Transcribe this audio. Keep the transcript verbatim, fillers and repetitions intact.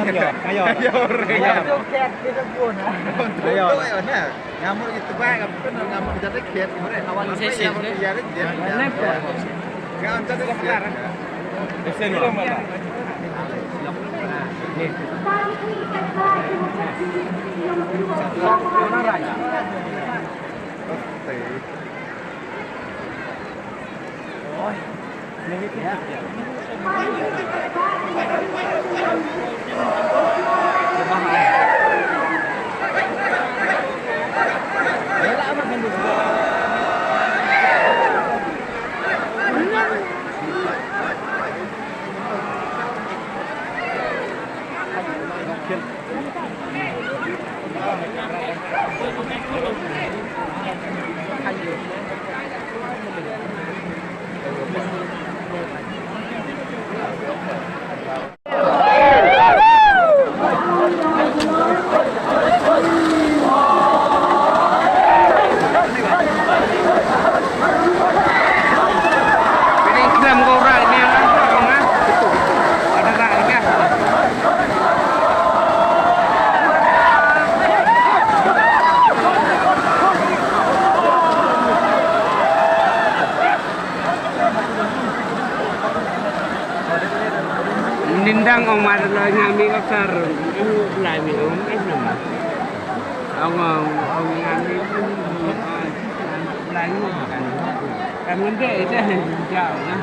Ayo, ayo. Ayo, ayo. Ayo. Ayo. Ngamuk itu baik, apa pun ngamuk kita dekat, kita awal saya ya, ya. Kan jadi sekarang. Nindang ong mar lo nga mi ka sar. Lai mi ong ai nama. Ong ong ong nga mi lai mi kan. Kan ngan de je jauh na.